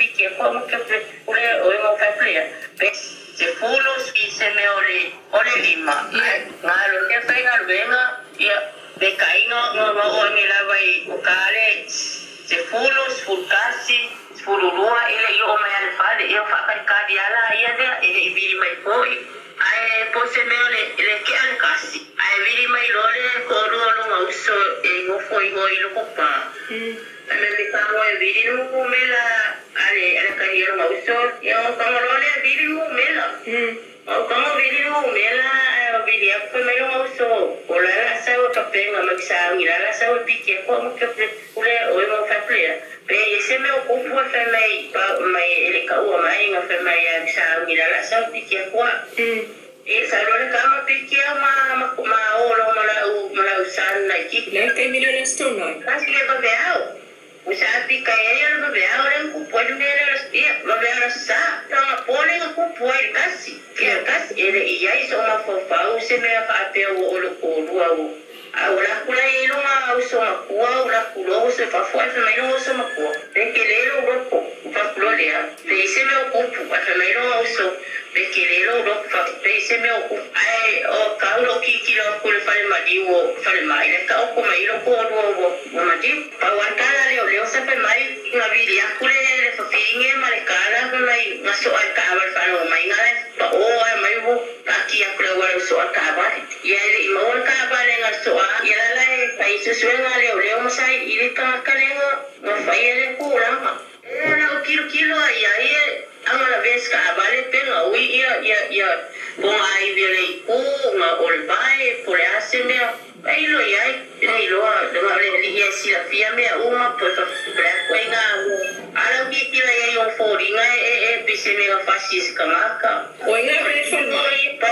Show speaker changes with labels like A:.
A: piki e koa ma ke ule o e ngau whai pe se fulo si se mea o le lima. Ngā lo te whai ngā luenga, ia, pe kainga ngā ngā o ange lava i o kale, se fulo, 11, 12, ele i o mai ale fale, e o whakaikari ala ia lea, ele i viri mai poi. Ae po se mea o le, le ke ale kasi. Ae viri mai lole ko rua longa uso e ngofo i hoi loko pā. Ame me ka mo e viri nu mela ale ale ka hi longa uso. Ia o ka lole viri nu mela. O ka mo viri nu mela o viri aku mai longa uso. O la la sa o ka penga ma sa ngi la la sa o piki ko mo ke ule o e mo fa plea. Pe ye se me o kupu e fa mai pa mai ele ka ua mai nga fa mai ya sa ngi la la sa o piki ko. E sa lo le kama piki ma ma ma o lo ma la u ma la u san na ki.
B: Le kai mi le stona.
A: Kasi le ba veao. Usa pika e le ba veao le ku po le le ia ba veao la sa. Tanga pole nga ku po e kasi. Ia kasi ele ia i so ma fo fa u se me fa pe o o lo ko lua o. A o la kula i lunga u so ma kua u la kulo se fa fo e mai no so ma kua. Pe ke le lo ro ko fa kulo le a. Pe se me o kupu a fa mai no u so. Pe ke le lo ro fa pe se me o kupu. Ai o ka ulo ki ki lo ku le fale madi o fale mai le ka o ko mai lo ko ro o o madi. Pa wa kala le o le o sa fe mai nga vili a kule le fa pinge ma le kala fa mai nga so ai ka wa fa lo mai nga pa o ai mai wo ka ki a kule wa so a ka ba. Ia le i mo ka ba le nga so a ia la la e fa isu su nga le o le o masai i le ka ka le nga nga fa ia le ku la nga. E na o kilo kilo ai ai anga la ves ka vale penga ui ia ia ia ponga ai vele ku nga o le vai po le ase mea ai lo ia ai lo de ma le li ia si la fia mea uma po fa pre ko nga ala ki ki la ia o fori nga e e pise me ga fasis ka maka.
B: O nga re fa mai.
A: Pa